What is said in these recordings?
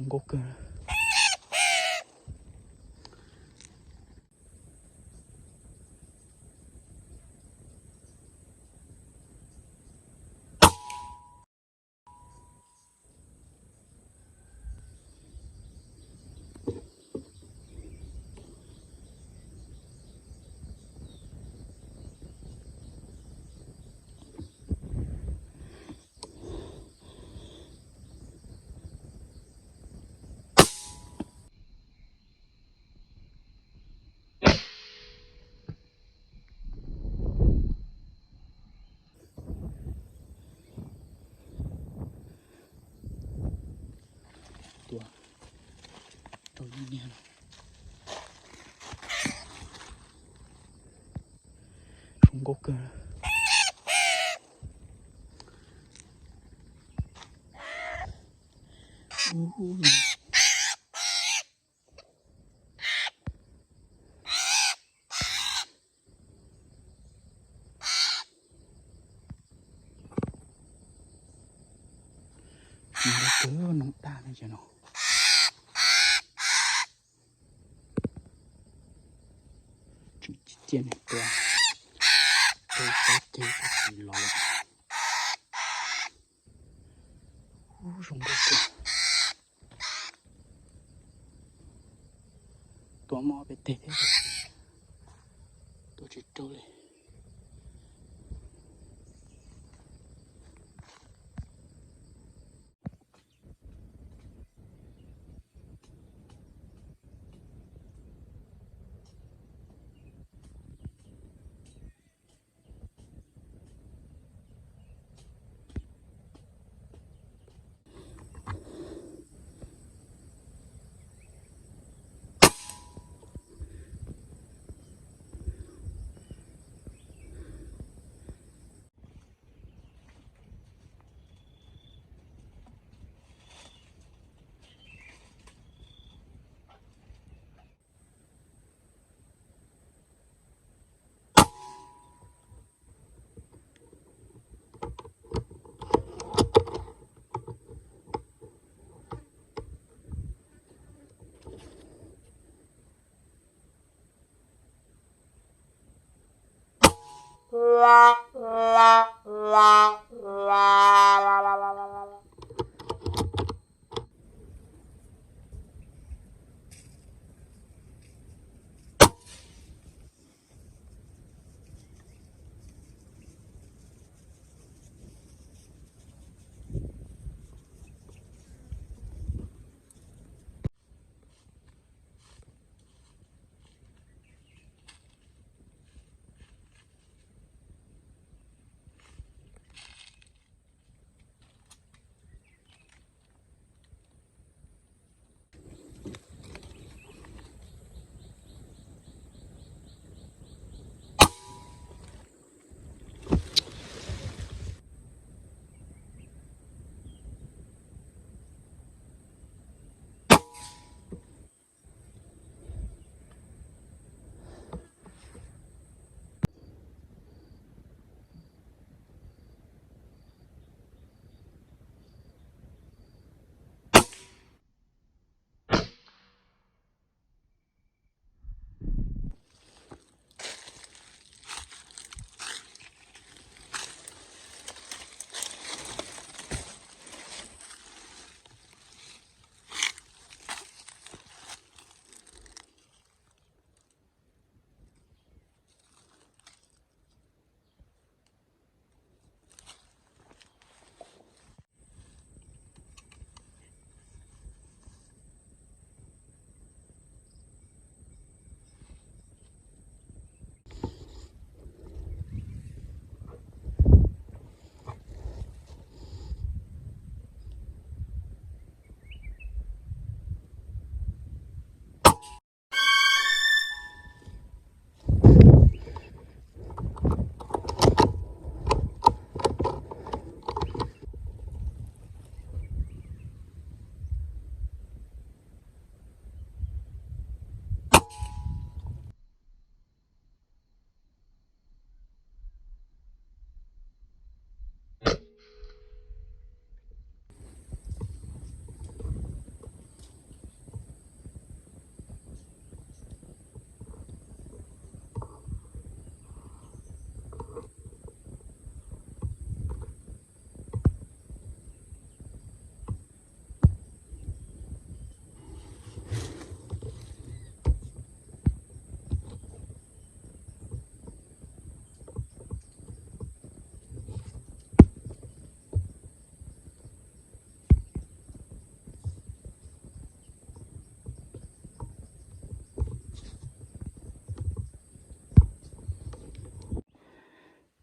Nkauj kawg. Tua rau niag no. Zoo nkauj kawg. Tus no twb noog daj no ces no. Tseem ciaj ciaj nws tua, tua tab ceg tab tis los lawm. Ub, zoo nkauj kawg. Tua mob peb teg thiab, tua tsis raug li.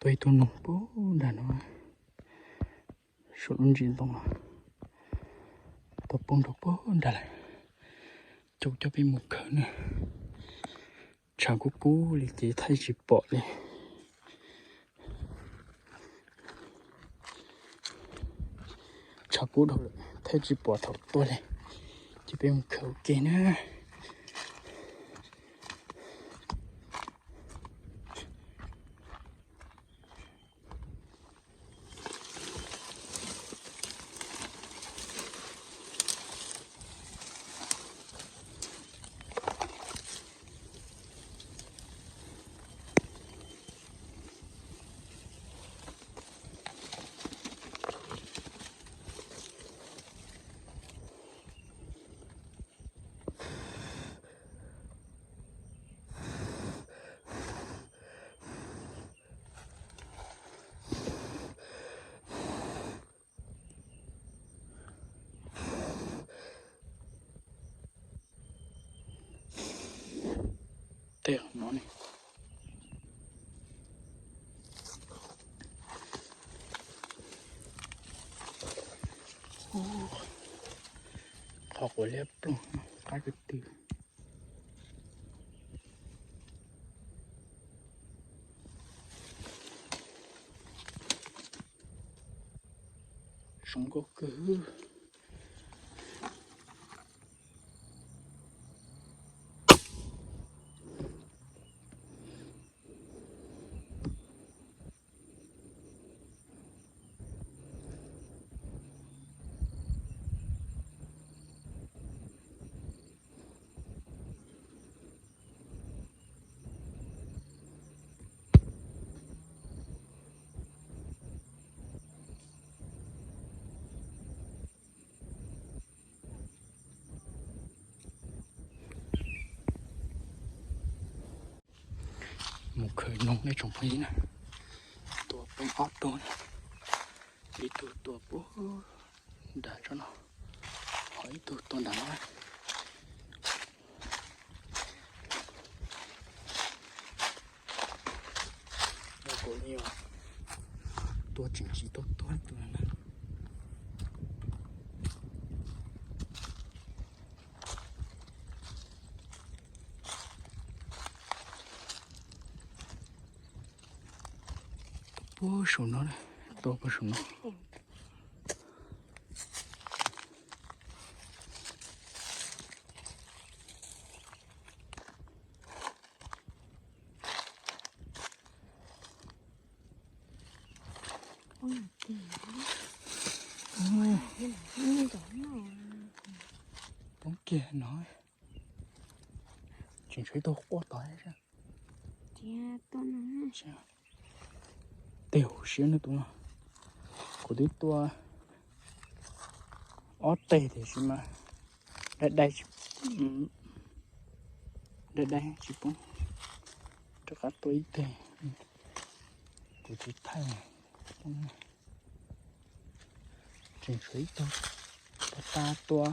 Tua ib tug noog puag nram no, saum lub ntsis ntoo no, tua poob nrog puag nrad lawm. Coj coj peb mus khawb na. Tshav kub kub li ces thaij tsis pom li. Tshav kub dhau lawm thaij tsis pom thaum tuaj li. Ces peb mus khawb ua ke na. Tej no ne. Qhov quav liab ploog no qab kwv tw. Zoo nkauj kawg. Mus khawb noog nej tsoom phooj ywg na. Tua poob ob tug, ib tug tua puag nram tsob no, ho ib tug tua nram no. Tua tseem tsis tau tuag tus na. Puag saum no, tua puag saum no. Poob kiag no. Tseem tshuav ib tug quaj tod. Tej hauv siab no tus no. Kuv twb tua ob teg tiam sis mas dai dai, dai dai tsis poob. Rov qab tua ib teg. Kuv twb thaij. Tseem tshuav ib tug, pov tas tua.